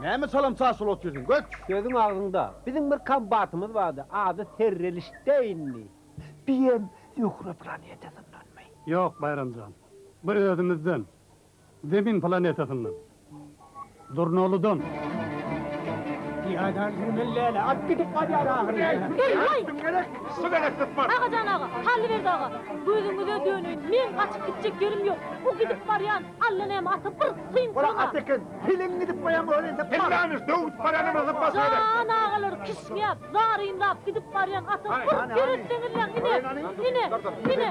Näme çalam-çaş bolup otyrsyň, göç! Sözüň agzyňda. Biziň bir kombatymyz bardy, ady Serrelişdeýndi. Biem Zöhre planetasyndanmy? Ýok, Baýram jan. Bu özümizden. Zemin planetasyndan. Durnalydan. At gidip barýar ahyry. Eý-waý! Agajan aga, Hallyberdi aga, gözüňize döneýin, meň gaçyp gitjek ýerim ýok. Bu gidip barýan allanäme ata bir syn Ora at eken, piliň gidip barýan bolar entek bar. Jan agalar kişňäp, zarynlap gidip barýan ata bir seretseňizläň, ine, ine, ine,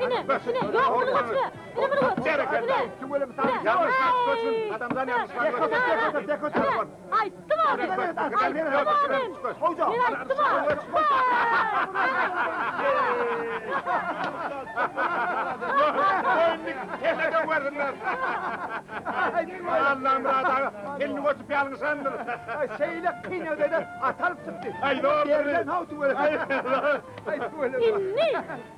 ine, ine, ýok muny göçme! Ine muny göç! Ine! Ine! Aý! Ine! Aýtdym-a men! Aýtdym-a men! Men aýtdym-a! Indi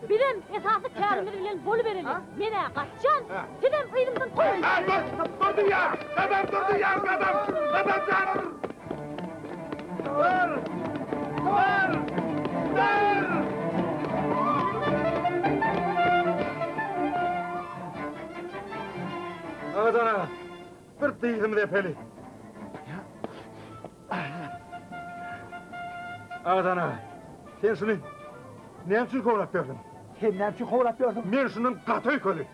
bizem esasy kärimiz bilen bolubereli. Men-ä gaçýan, sizem yzymdan kowuň! Agajan aga, bir dyzymyzy epeli. Agajan aga, sen şuny näme üçin kowlap ýörsüň? Sen näme üçin kowlap ýörsüň? Men şundan gaty öýkeli.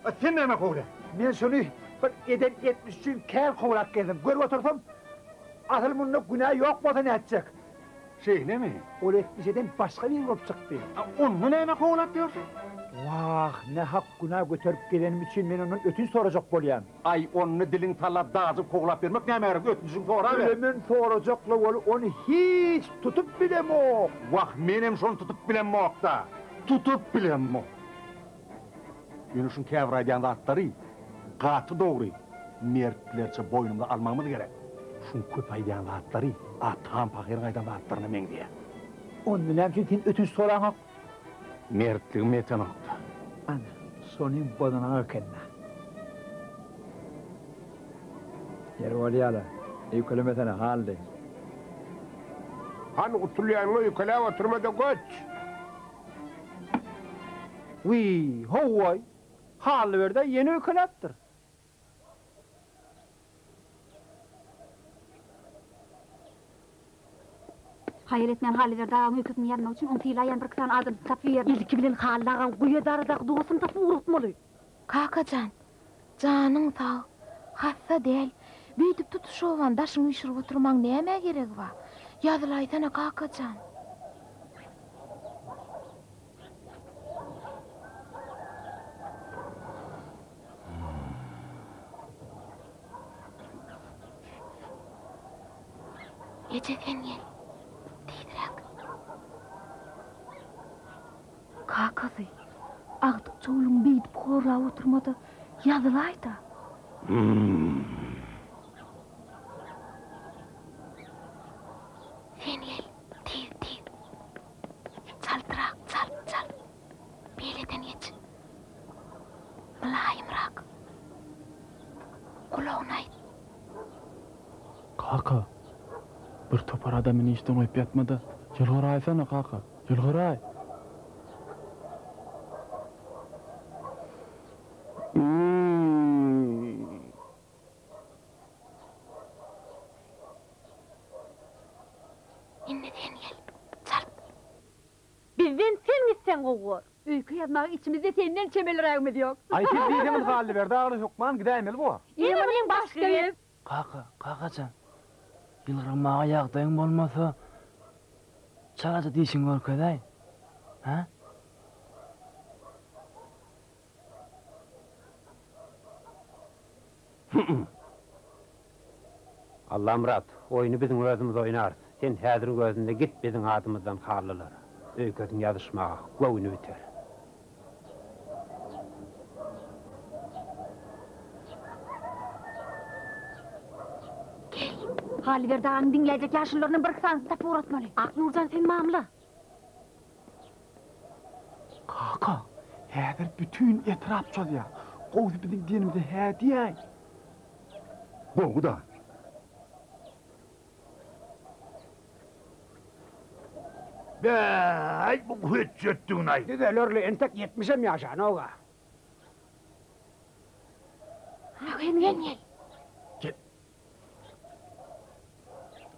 A sen näme kowlaýaň? Men şuny bir eden etmiş üçin kän kowlap gezdim. Görüp otursam, asyl munda günä ýok bolsa nätjek? Şeýlemi? Ol etmiş eden başga biri bolup çykdy. A onda näme kowlap ýörsüň? Wah, nähak günä göterip gezenim üçin men ondan ötünç sorajak bolýan. Aý, onda diliň sallap dajyp kowlap ýörmek nämä gerek, ötünjiňi soraber. Ölemen sorajakla weli ony hiç tutup bilemok. Wah, menem şony tutup bilemok-da. Tutup bilemok. Ýöne şuň käbir aýdýan zatlary gaty dogry, mertlerçe boýnumyza almagymyz gerek. Şuň köp aýdýan zatlary atam pahyryň aýdan zatlaryna meňzeýär. Onda näme üçin sen ötünç soraňok? Mertligim ýetenok-da. Ana, şonyň bozanak eken-dä. Ýeri bolýa-la, öýkelemesene, Hally. Hany gutulýanyňa öýkeläp oturma-da göç! Wiý, ho-oý, Hallyberd-ä ýene öýkeläpdir. Haýal etmän Hallyberdi agaň öýkesini ýazmak üçin ony sylaýan birki sany adamsyny tapyp ibermeli. Ilki bilen Hally agaň guýa daradaky dostuny tapyp ugratmaly. Kaka jan, janyň sag, hassa däl, beýdip tutuş obany daşyňa üýşürip oturmaň nämä geregi bar? Ýazylaýsana, kaka jan. Eje sen gel. Tizräk. Kakasy, agtyk çowlugyňy beýdip horlap oturma-da, ýazylaý-da. Sen gel, tiz, tiz. Çaltrak, çalt, çalt. Beýleden geç. Mylaýymrak. Gulagyna aýt. Kaka, bir topar adamyny işden goýup ýatma-da, ýylgyraýsana, kaka, ýylgyraý! Indi sen gel, çalt. Bizden sen gitseň gowy bor. Öýke ýazmaga içimizde senden çemelirägimiz ýok. Aý siz diýseňiz Hallyberdi agly hökman gidäýmeli bor. Ine munyň başga gep. Kaka, kakajan, ýylgyrmaga ýagdaýyň bolmasa, çalaja dişiňi görkezäý, hä? Allamyrat, oýny biziň özümiz oýnarys. Sen häziriň özünde git biziň adymyzdan Hallylara. Öýkesini ýazyşmaga göwni biter. Gel, Hallyberdi aganyň diňläýjek ýaşulularyndan birki sanysyny tapyp ugratmaly. Aknurjan sen mamla. Kaka, häzir bütin etrap çozýar. Gowusy biziň diýenimize hä diýäý. Gowy-da. Bäý, bu hötjetdigini-aý. Düzelerli, entek ýetmişem ýaşanok-a. Sen gel. Gel. Gel.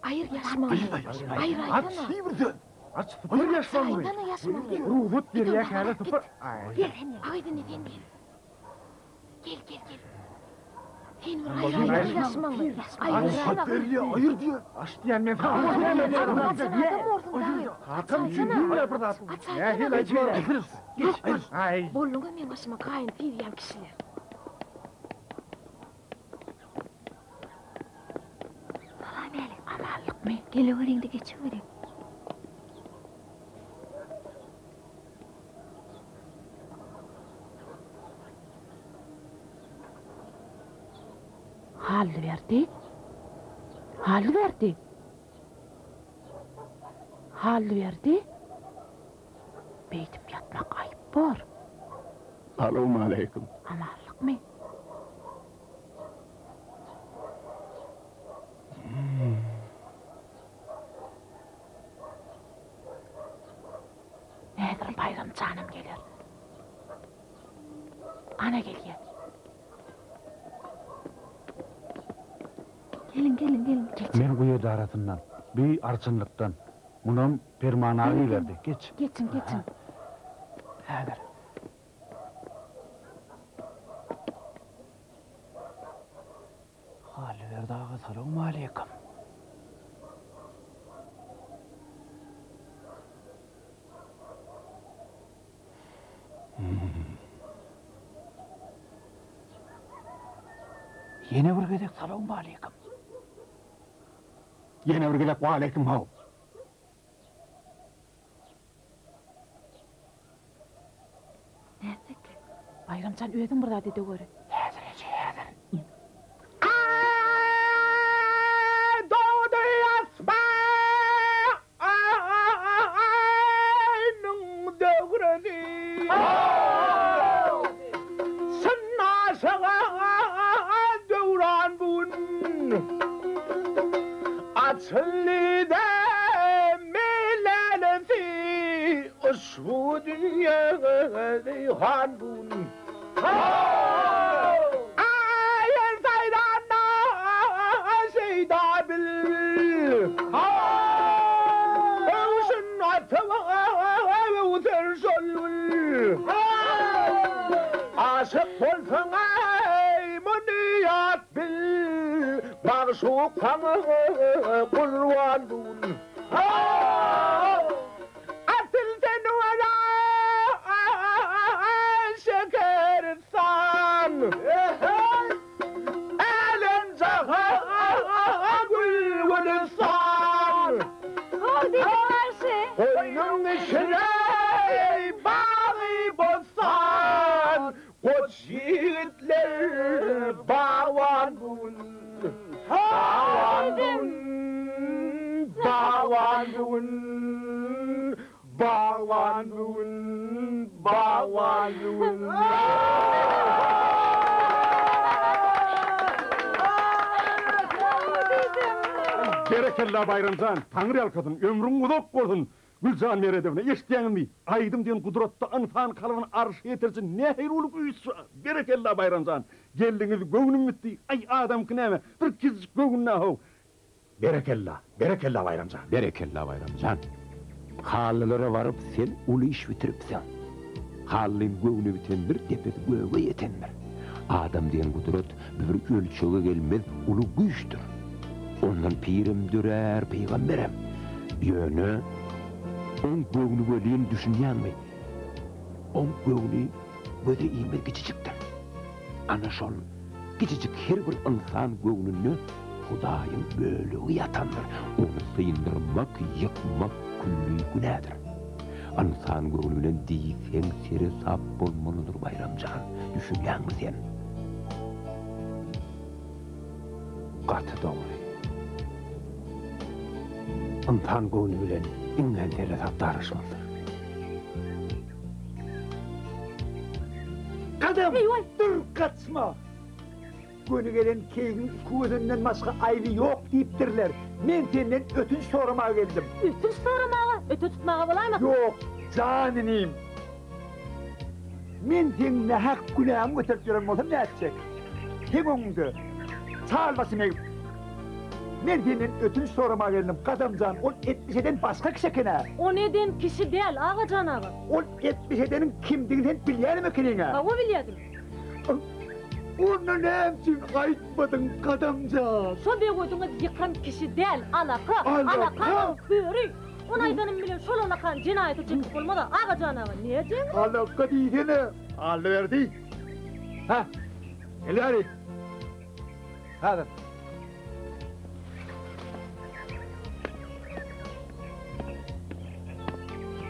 Aýyr ýaşmagyňy. Aýyr aýtsana. Aç bir söz. Aç sypyr ýaşmagyňy. Aýtsana ýaşmagyňy. Rugsat berýär häli sypyr. Gel sen gel. Aýdyn sen gel. Gel gel gel. Sen bir aýyr aýtsana ýaşmagyňy. Aýyr Rugsat berýär, aýyr diýär. Aç diýen men saňa. Kakam diýýär bir zat. Nähili aýtýar? Aý. Bolduňa meň başyma gaýyn diýýän kişiler. Salam älik. Amanlykmy? Geleweriň-de geçeweriň. Hallyberdi. Hallyberdi. Hallyberdi. Beýdip ýatmak aýyp bor. Salowmaleýkim. Amanlykmy? Häzir Baýram janam geler. Ana gelýär. Geliň, geliň, geliň. Men guýy edarasyndan, bi arçynlykdan. Munam Perman aga iberdi. Geç. Geçiň, geçiň. Häzir. Hallyberdi aga salowmaleýkim. Ýene bir gezek salowmaleýkim. Ýene bir gezek waleýkim how. Nätdik? Baýram jan özüň bir zat edeweri. Häzir eje, häzir. Aý dogdy asmanyň döwreni. Synnaşyga döwran bu gün. Açyldy melälesi Uşbu dünýäde han bu gün. Aý, saýranda şeýda bil. Öwşün atyp öwser şol gül. Aşyk bolsaň, eý, muny ýat bil. Magşuk saňa gurban bu gün. Asyl sen wala şekeristan. Älem jahan gül gülüstan. Goýnuň içine bagy bossan. Goç ýigitler bagban bu gün. Bagban bu gün. Bagban bu gün. Bagban bu gün. Bagban bu gün. Berekella Baýram jan, Taňry ýalkasyn, ömrüň uzak bolsun! Güljan Meredowna, eşitýäňizmi? Aýdym diýen gudratda ynsan kalbyny arşa ýetiriji nähili uly güýç bar! Berekella, Baýram jan! Geldiňiz, göwnüm bitdi. Aý, adamky näme, bir kiçijik göwün-dä-how! Berekella, berekella, Baýram jan! Berekella, Baýram jan! Hallylara baryp, sen uly iş bitiripsiň. Hallyň göwni bitendir, depesi göge ýetendir. Adam diýen gudrat bir ölçege gelmez uly güýçdür. Ondan pirem dörär, pygamberem. Ýöne oň göwni welin düşünýäňmi? Oň göwni göze ilmez kiçijikdir. Ana şol kiçijik her bir ynsan göwnünde Hudaýyň bölegi ýatandyr. Ony syndyrmak, ýykmak külli günädir. Ynsan göwni bilen diýseň seresap bolmalydyr Baýram jan, düşünýäňmi sen? Gaty dogry. Ynsan göwni bilen iňňän seresap daraşmalydyr. Gadam! Dur, gaçma! Göni gelen keýigiň iki gözünden başga aýby ýok diýipdirler. Men senden ötünç soramaga geldim. Ötünç soramaga? Öte tutmaga bolaýmasyn? Ýok, jan inim. Men seň nähak günäňi göterip ýören bolsam nätjek? Seň öňüňde çal başymy egip, men senden ötünç soramaga geldim, Gadam jan, ol etmiş eden başga kişi eken-ä. Ony eden kişi däl, Agajan aga. Ol etmiş edeniň kimdigini sen bilýänem ekeniň-ä. Hawa, bilýädim. Onda näme üçin aýtmadyň, Gadam jan? Şo begodiňiz ýykan kişi däl, alaka, alakanyň köri. Ony aýdanym bilen şol alakany jenaýata çekip bolmaz-a, Agajan aga, nätjegiň? Alaka diýsene. Aldyberdi. Hä, gel bäri. Häzir.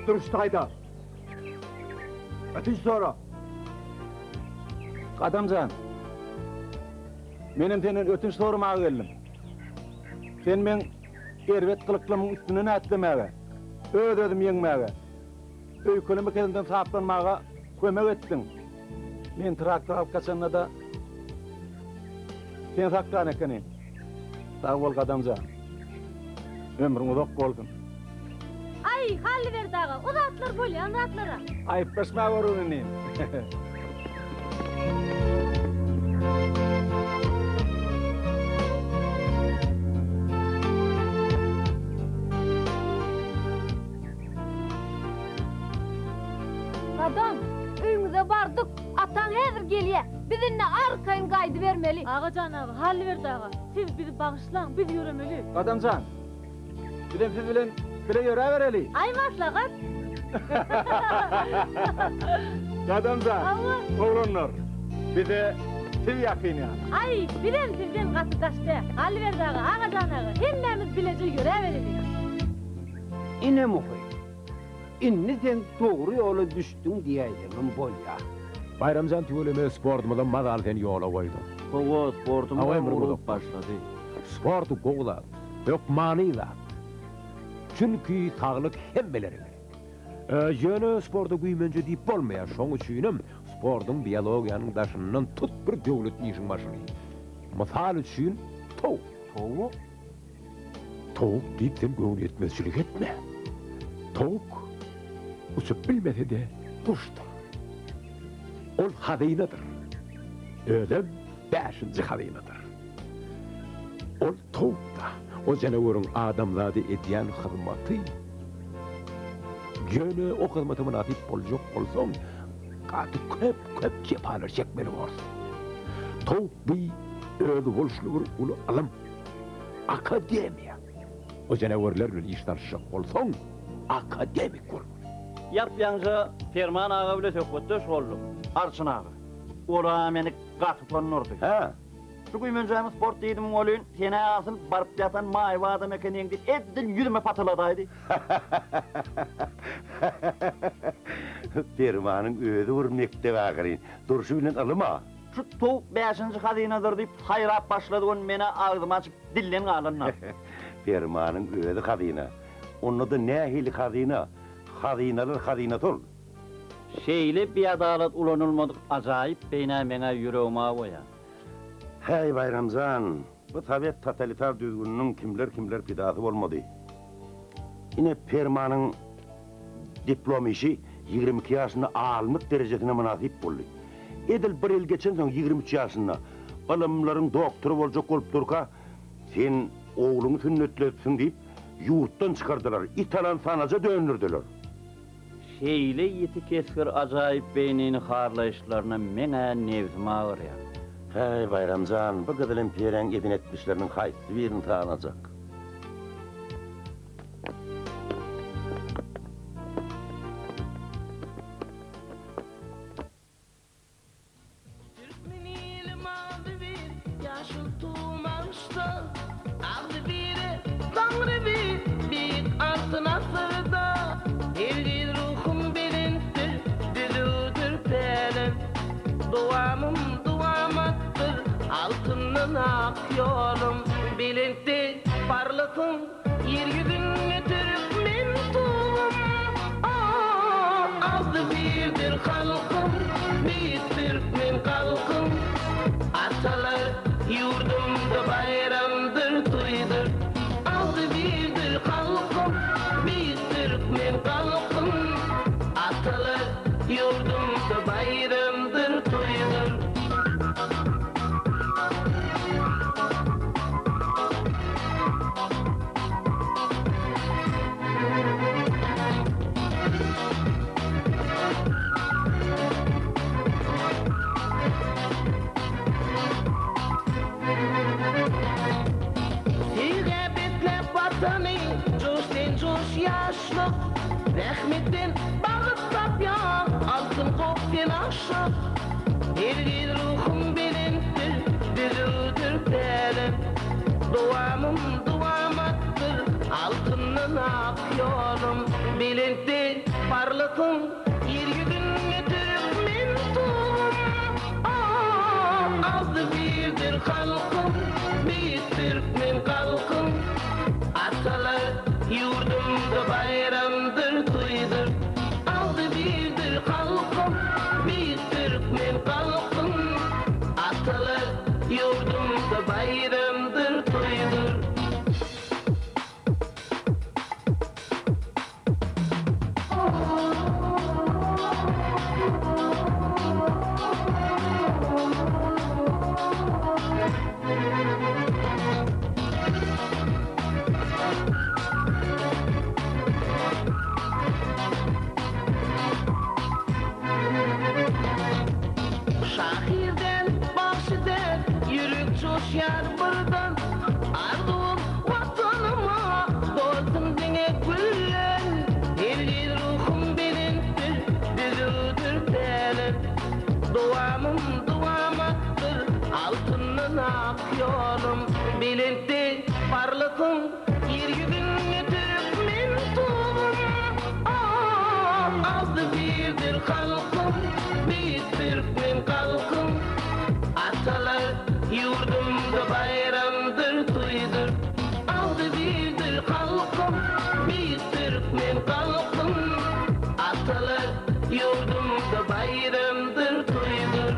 Dur şu taýda. Ötünç sora. Gadam jan. Menem senden ötünç soramaga geldim. Sen meň erbet gylyklymyň üstünden ätlemäge, öz-özümi ýeňmäge, öýkeleme keselimden saplanmaga kömek etdiň. Men traktor alyp gaçanda-da sen saklan ekeniň. Sag bol Gadam jan. Ömrüň uzak bolsun. Aý, Hallyberdi aga, o zatlar bolýan zatlar-a. Aýyplaşma görgün inim. Gadam, öýüňize bardyk. Ataň häzir gelýä. Biz indi arkaýyn gaýdybermeli. Agajan aga, Hallyberdi aga, siz bizi bagyşlaň, biz ýöremeli. Gadam jan, bizem siz bilen bile ýöräbereli. Aý maslahat. Gadam jan, Hawa. oglanlar, bize siz ýakyn ýaly. Aý, bizem sizden gaty daş däl. Hallyberdi aga, Agajan aga, hemmämiz bileje ýöräbereli. Ine Muhy, indi sen dogry ýola düşdüň diýäýseňem bolýa. Baýramjan tüweleme sportymyzam mazaly sen ýola goýduň. Hawa sportymyzam urup başlady. Sport gowy zat, hökmany zat. Çünki saglyk hemmelere gerek. Ýöne sporta güýmenje diýip bolmaýar, şoň üçinem sportuň biologiýanyň daşyndan tut bir döwletli işiň başyny. Mysal üçin towuk. Towuk? Towuk diýip sen göwnüýetmezçilik etme. Towuk uçup bilmese-de guşdur. Ol hazynadyr. Özem bäşinji hazynadyr. Ol towuk-da. O janaweriň adamzada edýän hyzmaty. Ýöne o hyzmata mynasyp boljak bolsaň, gaty köp-köp jepalar çekmeli borsuň. Towuk bu özboluşly bir uly ylym. Akademiýa. O janawerler bilen iş salyşjak bolsaň, akademik bolmaly. Ýap-ýaňja Perman aga bile söhbetdeş boldum. Arçyn aga. Ol-a meni gaty utandyrdy. Hä? Şu güýmenjämi sport diýdim welin, sen-ä asyl baryp ýatan maýyp adam ekeniň diýip, edil ýüzüme patyladaýdy. Permanyň özi bir mekdep ahyryn. Durşy bilen ylym-a. Şu towuk bäşinji hazynadyr diýip saýrap başlady ony menä agzymy açyp dilden galanlar. Permanyň özi hazyna. Onda-da nähili hazyna? Hazynalar hazynasy ol. Şeýle biadalat ulanylmadyk ajaýyp beýnä meňä ýüregim awaýar. Häý Baýramjan, bu sowet totalitar düzgüniniň kimler-kimler pidasy bolmady. Ine Permanyň diplom işi 22 ýaşynda alymlyk derejesine mynasyp boldy. Edil bir ýyl geçensoň 23 ýaşynda ylymlaryň doktory boljak bolup durka, sen ogluňy sünnetledipsiň diýip, ýurtdan çykardylar, it alan sanaja döndürdiler. Şeýle ýiti kesgir ajaýyp beýnini harlaýyşlaryna meň-ä nebsim agyrýar. Häý, Baýram jan, bu gyzyl imperiýaň eden etmişleriniň haýsy birini sanajak? Türkmen ilim agzybir, ýaşyl tugum agyşda. Agzybire Taňry bir, beýik Altyn asyrda. Hergiz ruhum belentdir, düzüwdir pälim. Dowamym dowamatdyr, altyndan ak ýolum. Belentde parlasyn Ýer ýüzünde türkmen tugum, Agzybirdir halkym, beýik türkmen halkym. Atalar ýurdumda baýramdyr, toýdur. Agzybirdir halkym, beýik türkmen. Watany, joş sen joş ýaşlyk, Zähmetden bagyt tapýan altyn gop sen aşyk. Hergiz ruhum belentdir, düzüwdir pälim, Dowamym dowamatdyr, altyndan ak ýolum. Belentde parlasyn ýer ýüzünde türkmen tugum, Agzybirdir halkym, beýik türkmen halkym. Atalar ýurdumda baýramdyr, toýdur. Agzybirdir halkym, beýik türkmen halkym. Atalar ýurdumda baýramdyr, toýdur. Şahyr däl, bagşy däl, ýürek joşýar birden. Arzuwym Watanyma dolsun diňe güller. Hergiz ruhum belentdir, düzüwdir pälim. Dowamym dowamatdyr, altyndan ak ýolum. Belentde parlasyn ýer ýüzünde türkmen tugum. Agzybirdir halkym, beýik türkmen halkym. Atalar ýurdumda baýramdyr, toýdur. Agzybirdir halkym, beýik türkmen halkym. Atalar ýurdumda baýramdyr, toýdur.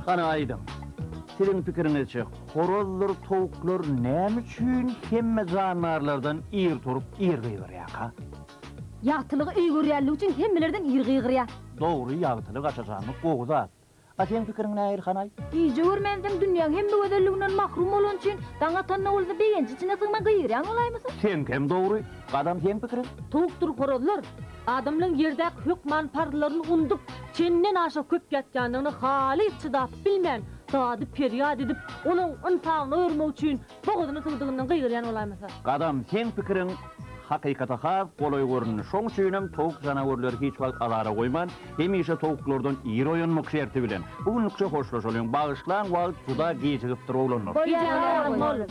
Hany aýdyň, siziň pikiriňizçe horazdyr towuklar näme üçin hemme jandarlardan ir turup ir gygyrýarka? Ýagtylygy öý görýänligi üçin hemmelerden ir gygyrýar. Dogry ýagtylyk aşaşanlyk gowy zat. A seň pikiriň nähili hanaý? Gije görmänsoň dünýäň hemme gözelliginden mahrum bolany üçin daň atanda bolsa begenç içine sygman gygyrýan bolaýmasyn? Seňkem dogry. Gadam seň pikiriň? Towukdyr horazlar adamlaň ýerdäki hökman parzlaryny undup, çenden aşa köp ýatýandygyna halys çydap bilmän, dady-perýat edip, olaň ynsabyny oýarmak üçin Bogazyna sygdygyndan gygyrýan bolaýmasa. Gadam, seň pikiriň hakykata has golaý göründi. Şoň üçinem towuk janawerleri hiç wagt azara goýman, hemişe towuklardan ir oýanmak şerti bilen. Bu günlükçe hoşlaşalyň. Bagyşlaň, wagt juda gijigipdir, oglanlar. Bolýar, bol.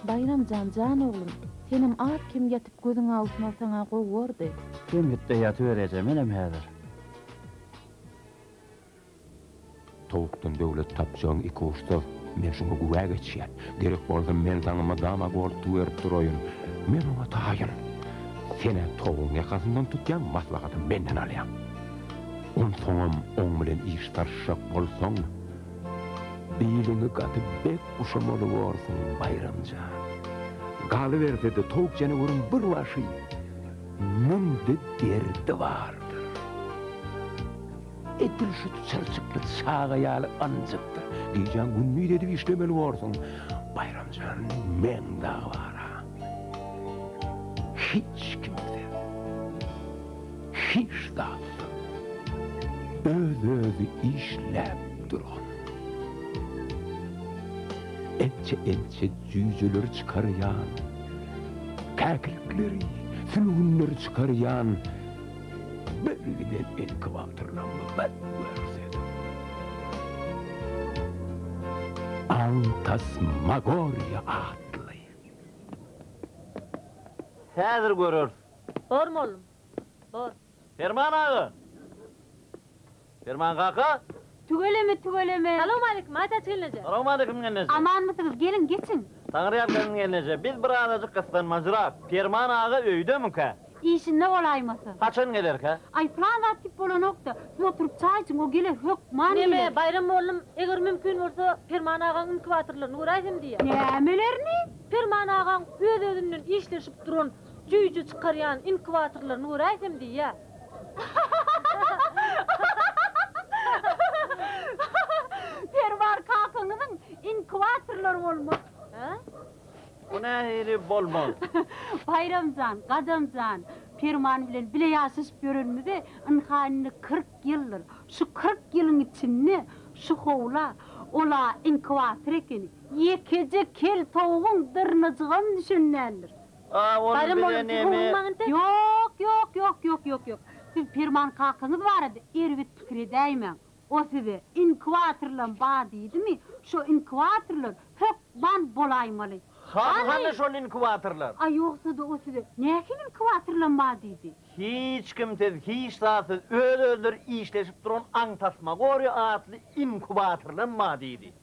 Baýram jan, jan oglum, senem az-kem ýatyp gözüňi awutmasaň-a gowy bordy. Sen git-de ýatyber eje, menem häzir. Towukdan döwlet tapjagyň ikuçsyz. Men şuňa güwä geçýän. Gerek bolsa men saňa mydama goltgy berip duraýyn. Men oňa taýyn. Sen-ä towugyň ýakasyndan tutýaň, maslahaty menden alýaň. Onsoňam oň bilen iş salyşjak bolsaň, biliňi gaty bek guşamaly borsuň, Baýram jan. Galyberse-de, towuk janaweriň bir başy müňde derdi bardyr. Edil şu çyrçykly çaga ýaly ynjykdyr. Gijäň gündiz edip işlemeli borsuň. Baýram jan, meň dagy bar-a. Hiç kimsiz, hiç zatsyz, öz-özi işläp duran. Ençe-ençe jüýjeleri çykarýan, käkilikleri, sülgünleri çykarýan Bir giden inkubatorlarymy bir görsedim. Antasmagoriýa atly. Häzir göreris. Bor mollum, bor. Perman aga! Perman kaka! Tüweleme, tüweleme! Salowmaleýkim, Aýtäç gelneje! Salowmaleýkim gelneje! Amanmysyňyz, geliň, geçiň! Taňryýalkasyn gelneje, biz birazajyk gyssanmajyrak. Perman aga öýdemikä? Işinde bolaýmasa. Haçan gelerkä? Aý, pylan zat diýip bolanok-da. Siz oturyp çaý içiň, o geler, hökman geler. Neme, Baýram mollum, eger mümkin bolsa, Perman agaň inkubatorlaryny göräýsem diýýär. Nämelerini? Perman agaň öz-özünden işleşip duran, jüýje çykarýan inkubatorlaryny göräýsem diýýär. Perman kakaňyzyň inkubatorlary bolmaz. Hä? Bu nähili bolmaz? Baýram jan, Gadam jan, Perman bilen bile ýaşaşyp ýörenimize ynha indi 40 ýyldyr. Şu 40 ýylyň içinde şu howla ol-a inkubator ekeni, ýekeje kel towugyň dyrnajygam düşen däldir. A ony Baýram bize oglum, siz neme? howlukmaň entek. Ýok, ýok, ýok, ýok, ýok, ýok. Siz Perman kakaňyz barada erbet pikir edäýmäň. O size inkubatorlam bar diýdimi, şo inkubatorlar hökman bolaýmaly. Hany, hany şol inkubatorlar? A ýogsa-da o size nähili inkubatorlam bar diýdi? Hiç kimsiz, hiç zatsyz öz-özleri işleşip duran aňtasmagoriýa atly inkubatorlam bar diýdi.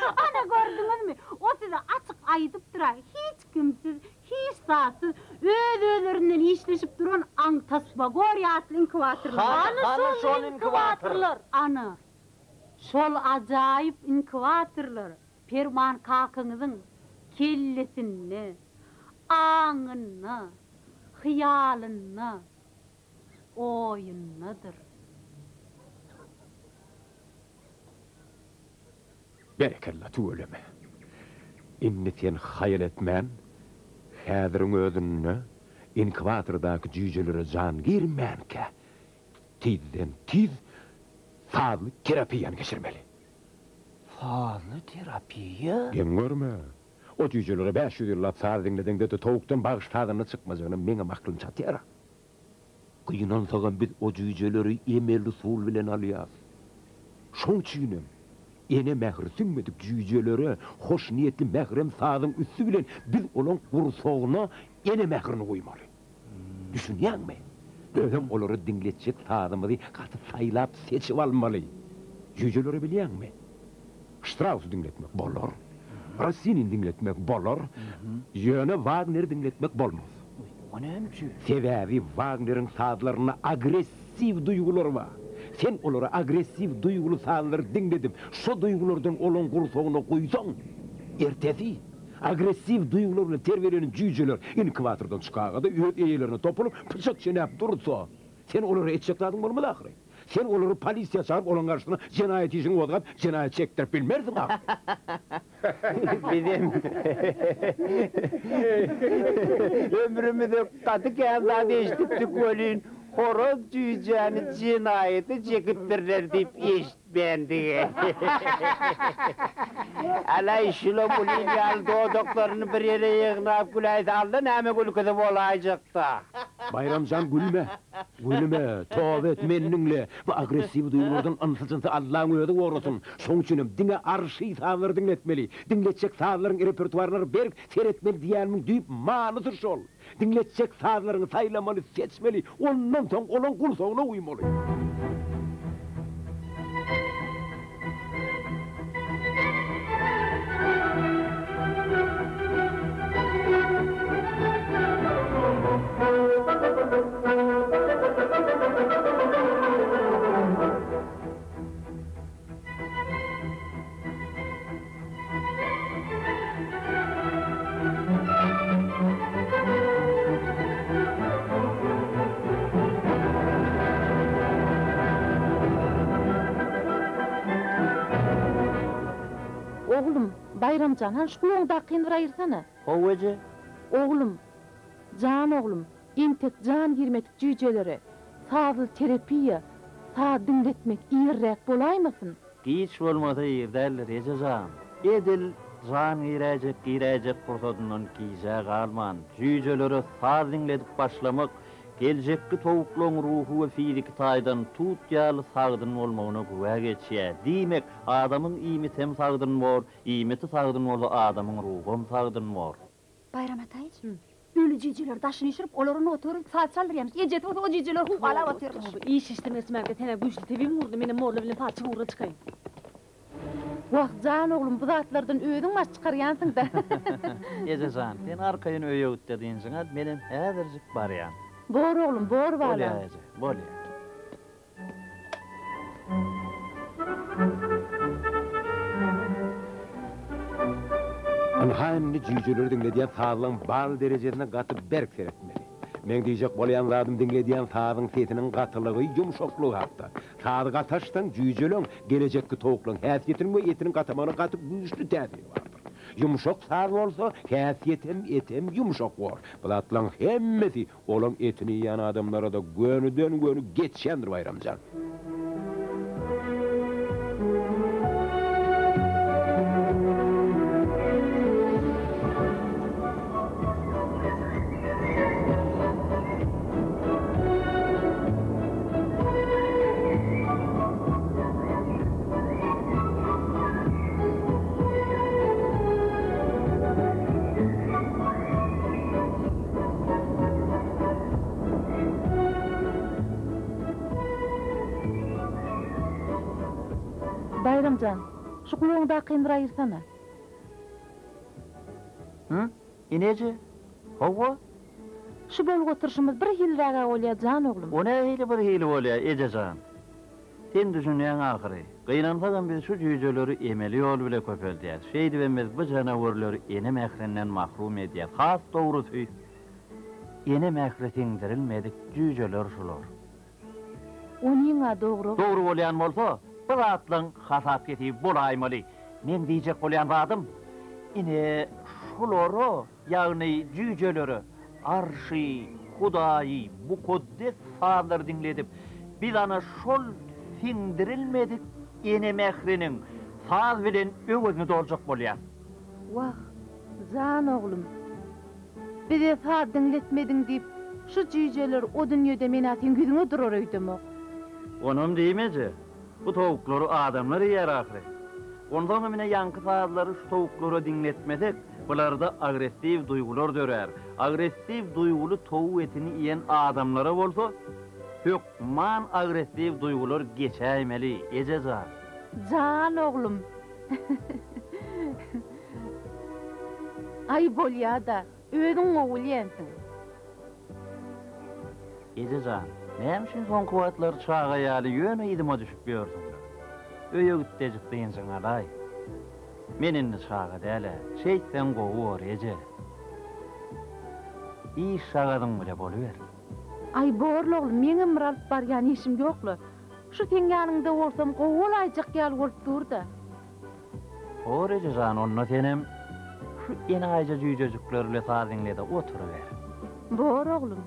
Ana gördüňizmi, o size açyk aýdypdyr-a, hiç kimsiz, hiç zatsyz, öz-özlerinden işleşip duran aňtasmagoriýa atly inkubatorlar. Hany, hany şol inkubatorlar? Ana, şol ajaýyp inkubatorlar Perman kakaňyzyň kellesinde, aňynda, hyýalynda oýundadyr. Berekella tüweleme. Indi sen haýal etmän, häziriň özünde inkubatordaky jüýjelere jan girmänkä, tizden tiz sazly terapiýany geçirmeli. Sazly terapiýa? Geň görme. O jüýjelere 500 ýyllap saz diňledeňde-de towukdan bagşy sazanda çykmajagyna meňem aklym çatýar-a. Gynansagam biz o jüýjeleri emeli usul bilen alýas. Şoň üçinem ene mähri siňmedik jüýjelere hoşniýetli mährem sazyň üsti bilen biz olaň gursagyna ene mährini guýmaly. Düşünýäňmi? Özem olara diňletjek sazymyzy gaty saýlap-seçip almaly. Jüýjeleri bilýäňmi? Ştrausy diňletmek bolar. Rossinini diňletmek bolar. Ýöne Wagneri diňletmek bolmaz. O näme üçin? Sebäbi Wagneriň sazlarynda agressiw duýgular bar. Sen olara agressiw duýguly sazlary diňledip, şo duýgulardan olaň gursagyna guýsaň, ertesi agressiw duýgular bilen terbiýelenen jüýjeler inkubatordan çykaga-da öz eýelerine topulyp, pyçak çenäp dursa, sen olara etjek zadyň bolmaz ahyry. Sen olary polisiýa çagyryp, olaryň garşysyna jenaýat işini gozgap, jenaýat çekdirip bilmersiň ahyry. Bizem ömrümizde gaty kän zat eşidipdik welin, horaz jüýjäni jenaýata çekipdirler diýip eşitmändik. Alaý, şulam ulyň ýaly dodaklaryny bir ýere ýygnap güläýse, alla näme gülküsi bolaýjakda. Baýram jan gülme. Gülme, toba et, meni diňle. Bu agressiw duýgulardan ynsy-jynsy Allaň özi gorasyn. Şoň üçinem diňe arşy sazlary diňletmeli. Diňletjek sazlaryň repertuaryna berk seretmeli diýýänimiň düýp manysy şol. Diňletjek sazlaryňy saýlamaly, seçmeli, ondan soň olaň gursagyna guýmaly. Oglum, Baýram jan, hany şu gulagyňdakyny bir aýyrsana. Hawa eje. Oglum, jan oglum, entek jan girmedik jüýjelere sazly terapiýa, saz diňletmek irräk bolaýmasyn? Giç bolmasa ir däldir, eje jan. Edil jan giräýjek giräýjek pursadyndan gijä galman, jüýjelere saz diňledip başlamak geljekki towuklaryň ruhy we fiziki taýdan tut ýaly sagdyn bolmagyna güwä geçýär. Diýmek, adamyň iýmitem sagdyn bor, iýmiti sagdyn bolsa adamyň ruham sagdyn bor. Baýram Ataýewiç, öli jüýjeleri daşyny üýşürip, olara nota öwrenip saz çaldyrýarmyş. Ejesi bolsa o jüýjeleri howalap otyrmyş. Toba, iş işden geçmäge sen-ä güýçli tebigiň urdy, menem molla bilen palçyň ugruna çykaýyn. Wah, jan oglum, bu zatlardan özüň baş çykarýansyň-da. Eje jan, sen arkaýyn öýe git-de dynjyňy al, menem häzirjik barýan. Bor oglum, bor balam. Bolýa eje, bolýa. Ynha indi jüýjeleri diňledýän sazlaň bal derejesine gaty berk seretmeli. Meň diýjek bolýan zadym diňledýän sazyň sesiniň gatylygy, ýumşaklygy hakda. Sazy gataşsaň jüýjeleň, gelejekki towuklaň häsiýetiniň we etiniň gatamagyna gaty güýçli täsiri bardyr. Ýumşak saz bolsa, häsiýetem, etem ýumşak bor. Bu zatlaň hemmesi Olaň etini iýen adamlara-da gönüden-göni geçýändir Baýram jan. Baýram jan, şu gulagyňdakyny bir aýyrsana. Hü? Ineje? Hawa. Şu bolup oturyşymyz bir hiliräg-ä bolýa, jan oglum. O nähili bir hili bolýa, eje jan? Sen düşünýäň ahyry. Gynansagam biz şu jüýjeleri emeli ýol bile köpeldýäs. Şeýdibem biz bu janawerleri ene mährinden mahrum edýäs. Has dogrusy, ene mähri siňdirilmedik jüýjeler şular. Onyň-a dogry. Dogry bolýan bolsa, bu zatlaň hasap-hesibi bolaýmaly. Meň diýjek bolýan zadym, ine, şulara Ýagny jüýjelere Arşy, Hudaýy, mukaddes sazlary diňledip, biz ana şol siňdirilmedik ene mähriniň saz bilen öwezini doljak bolýas. Wah, jan oglum, bize saz diňletmediň diýip, şu jüýjeler o dünýede men-ä seň ýüzüňe durar öýdemok. Onam diýme eje, bu towuklary adamlar iýer ahyry. Onsoňam ine ýaňky sazlary şu towuklara diňletmesek, bularda agressiw duýgular dörär. Agressiw duýguly towuk etini iýen adamlara bolsa, hökman agressiw duýgular geçäýmeli, eje jan. Jan oglum. Aý bolýa-da, özüň gowy bilýänsiň. Eje jan, näme üçin soňky wagtlar çaga ýaly ýöne yzyma düşüp ýörsüň? Öýe gitdejik dynjyňy alaý. Men indi çaga däl-ä, şeýtseň gowy bor, eje. Iş şagazyň bile boluber. Aý, borly oglum, meňem bir alyp barýan işim ýok-la. Şu seň ýanyňda bolsam gowy bolaýjak ýaly bolup dur-da. Bor eje jan, onda senem şu enaýyja jüýjejikler bile saz diňle-de oturyber. Bor oglum.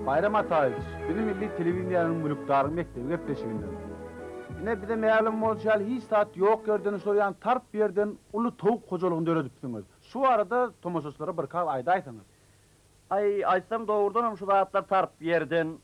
Baýram Ataýewiç, bizi milli telewideniýäniň Mülkdaryň mekdebi gepleşiginden. Ine, bize mälim bolşy ýaly, hiç zat ýok ýerden, şol ýan tarp ýerden uly towuk hojalygyny döredipsiňiz. Şu barada tomaşaçylara birkaz aýdaýsaňyz. Aý, aýtsam, dogrudanam şu zatlar tarp ýerden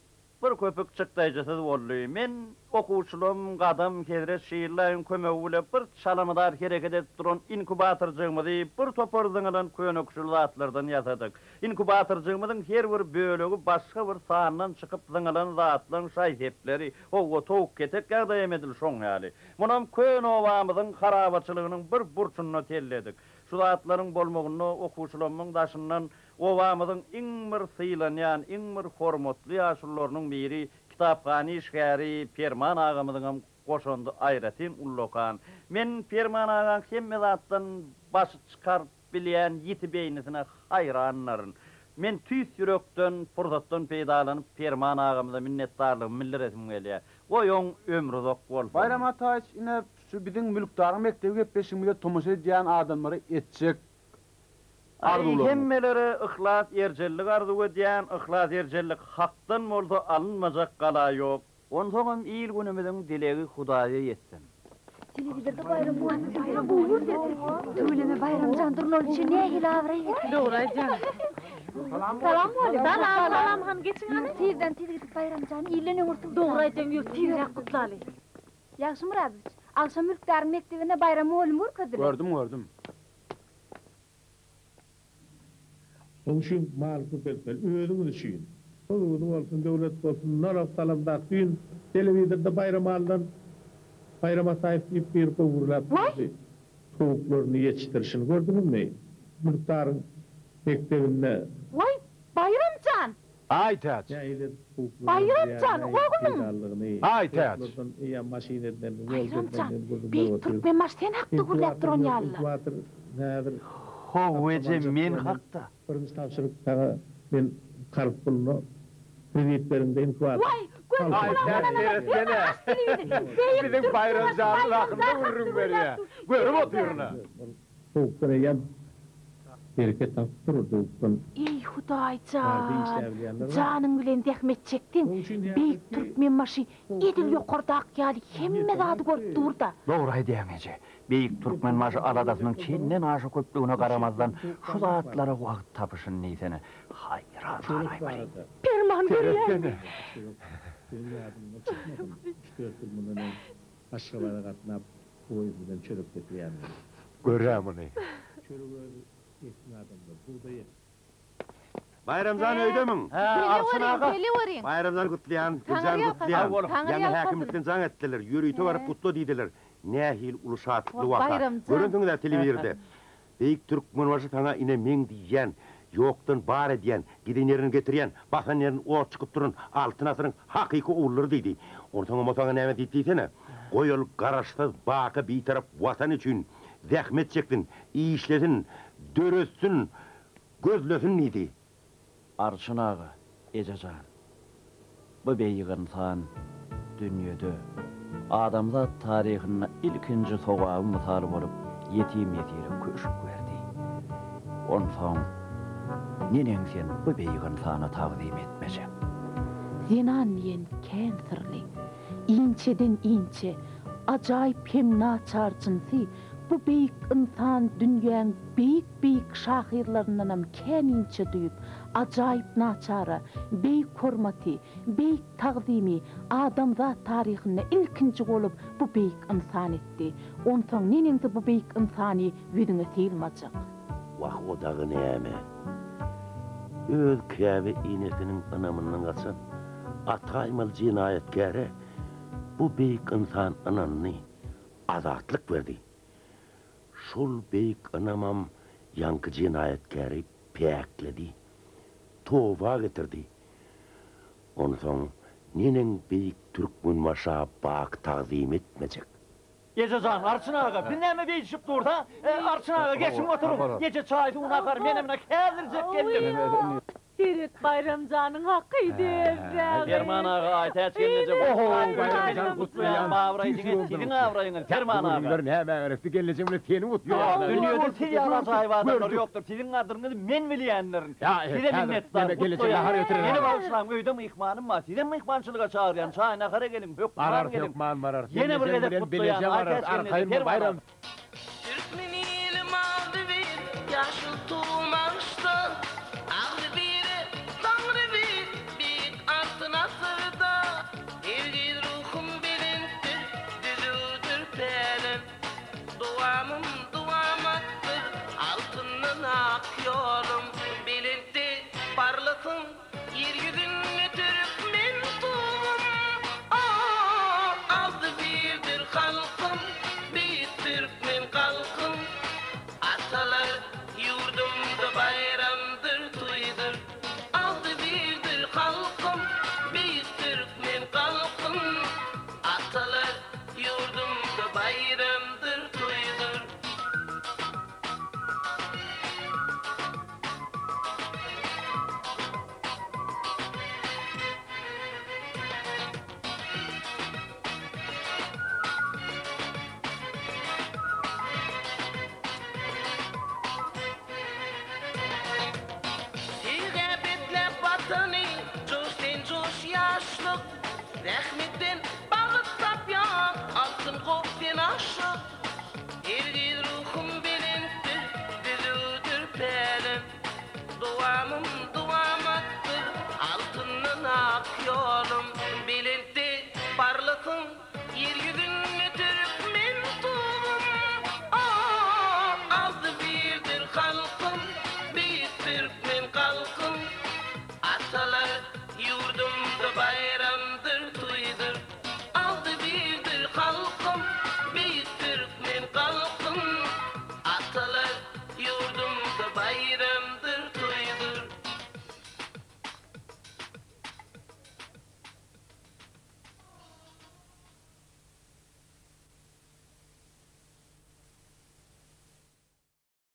Bir köpük çykdaýjysyz boldy. Men okuwçylarym Gadam, Hezret Şirlaýyň kömegi bile bir çalamydar hereket edip duran inkubatorjygymyzy bir topar zyňylan köne-küşül zatlardan ýasadyk. Inkubatorjygymyzyň her bir bölegi başga bir sandan çykyp zyňylan zatlaň şaý-sepleri, howwa, towuk-ketek ýagdaýam edil şoň ýaly. Munam köne obamyzyň harabaçylygynyň bir burçunda telledik. Şu zatlaryň bolmagynda okuwçylarymyň daşyndan Obamyzyň iň bir sylanýan, iň bir hormatly ýaşulularynyň biri, kitaphana işgäri Perman agamyzyňam goşandy aýratyn ullakan. Men Perman agaň hemme zatdan başy çykaryp bilýän ýiti beýnisine haýrandyryn. Men tüýs ýürekden, pursatdan peýdalanyp Perman agamyza minnetdarlygymy bildiresim gelýär. Goý oň ömri uzak bolsun. Baýram Ataýewiç, ine, şu biziň Mülkdaryň mekdebi gepleşigimize tomaşa edýän adamlara etjek Aý, arzuwlaryňyz. hemmelere yhlas erjellik arzuw edýän, yhlas erjellik hakdan bolsa alynmajak gala ýok. Onsoňam il günümiziň dilegi Hudaýa ýetsin. Telewizorda Baýram mugallym gowy görkezdi. Tüweleme Baýramjan Durnaly üçin nähili abraý getirdi. Dogry aýdýaň. Salam mugallym. Salam, salam hany geçiň hany. Tizden tiz gidip Baýramjany ilden öňürti gutlaly. Dogry aýdýaň ýör tizräk gutlaly. Ýagşy Myradowiç, agşam mülkdaryň mekdebinde Baýram mugallymy görkezdiler. Gördüm, gördüm. Şonuň üçin mal köpeltmeli. Özüňiz üçin. Huzury bolsun, döwlet bolsun, nalog salamzak. Düýn telewizorda Baýram Aldan, Baýram Ataýew diýip biri gowy gürläp durdy. Towuklaryny ýetişdirişini gördüňizmi? Mülkdaryň mekdebinde. Waý, Baýram jan! Aýtäç! Baýram jan, oglum! Aýtäç! Baýram jan, Beýik Türkmenbaşy sen hakda gürläp duran ýaly-la. How eje, men hakda. Birinji tabşyryk saňa men karz puluny kredit beriňde inkubator. Waý, gözüň gulagyňdan alan ýöne aç telewizor. Beýik Biziň Baýram Türkmenbaşy janyň Baýram hakynda jan hakda gürrüň gürläp berýär. dur. Görüp otyryn-a. Towukdan eýýäm bereket tapyp dur towukdan. Eý, Hudaý jan, janyň bilen zähmet çekseň, Beýik Türkmenbaşy edil ýokardaky ýaly hemme zady görüp dur-da. Dogry aýdýaň, eje. Beýik Türkmenbaşy aladasynyň çenden aşa köplügine garamazdan, şu zatlara wagt tapyşyny diýsene. Haýran galaýmaly. Perman berýäňmi? Seredene. Biziň ýadymda çykmasyn, üç-dört ýyl mundan öň Aşgabada gatnap, Poýuz bilen çörek getirýänler. Gör-ä muny. Çörek özi eksin adamlar, bugdaý eksin. Baýramjan öýdemiň? Hä, Arçyn aga. Baýramjan gutlaýan, Güljan gutlaýan. Ýaňy häkimlikden jaň etdiler, ýörite baryp gutla diýdiler. Nähili uly şatlykly waka. Görensiňiz-ä telewizorda. Beýik Türkmenbaşy saňa ine meň diýýän, ýokdan bar edýän, giden ýerini getirýän, basan ýerini ot çykyp duran Altyn asyryň hakyky ogullary diýdi. Onsoňam o saňa näme diýdi diýsene? Goý ol Garaşsyz, baky Bitarap Watan üçin zähmet çeksin, işlesin, döretsin, gözlesin diýdi. Arçyn aga, eje jan. Bu beýik ynsan dünýede, adamzat taryhynda ilkinji sogaby mysal bolup ýetim-ýesire köşk berdi. Onsoň neneň sen bu beýik ynsana tagzym etmejek? Zenan diýen kän syrly, inçeden inçe, ajaýyp hem naçar jynsy bu beýik ynsan dünýäň beýik-beýik şahyrlaryndanam kän inçe duýup, ajaýyp naçara, beýik hormaty, beýik tagzymy adamzat taryhynda ilkinji bolup bu beýik ynsan etdi. Onsoň neneňsi bu beýik ynsany ýüzüňe sylmajak? Wah, o dagy näme? Öz käbe enesiniň ynamyndan gaçan ataýmaly jenaýatkäre bu beýik ynsan ynandy, azatlyk berdi. Şol beýik ynamam ýaňky jenaýatkäri päkledi, toba getirdi. Onsoň neneň beýik Türkmenbaşa baky tagzym etmejek? Eje jan, Arçyn aga, biz näme beýdişip dursa? Arçyn aga, geçiň oturyň. Eje çaý-suw, nahar, menem ine häzirjek geldim. Seret Baýram janyň hakydy ezrägi. Perman aga Aýtäç gelneje Oho Baýram jan gutlaýan. Abraý diňe siziň abraýyňyz Perman aga. Gürrüňler nämä gerekdi gelnejeň bilen seni gutlaýarlar. Dünýede siz ýaly ajaýyp adamlar ýokdur. Siziň gadryňyzy men bilýändirin. Size minnetdar gutlaýan. Meni bagyşlaň öýde myhmanym bar. Sizem myhmançylyga çagyrýan. Çaý nahara geliň hökman Bararys geliň. hökman bararys. Ýene bir Gelnejeň gezek bilen gutlaýan bileje bararys. Aýtäç gelneje Arkaýyn bol Perman Baýram. aga. Türkmen ilim agzybir, ýaşyl tugum agyşda, Agzybire Taňry bir, beýik Altyn asyrda. Hergiz ruhum belentdir, düzüwdir pälim, Dowamym dowamatdyr, altyndan ak ýolum. Belentde parlasyn Ýer ýüzünde türkmen tugum, Agzybirdir halkym, beýik türkmen galkym. Atalar ýurdumda baýramdyr, toýdur. Agzybirdir halkym, beýik türkmen galkym. Atalar ýurdumda baýramdyr, toýdur. Söýgä besläp Watany, Joş sen joş ýaşlyk, Zähmetden bagyt tapýan, Altyn gop sen aşyk. Hergiz ruhum belentdir, düzüwdir pälim. Dowamym dowamatdyr, altyndan ak ýolum. Belentde parlasyn ýer ýüzünde.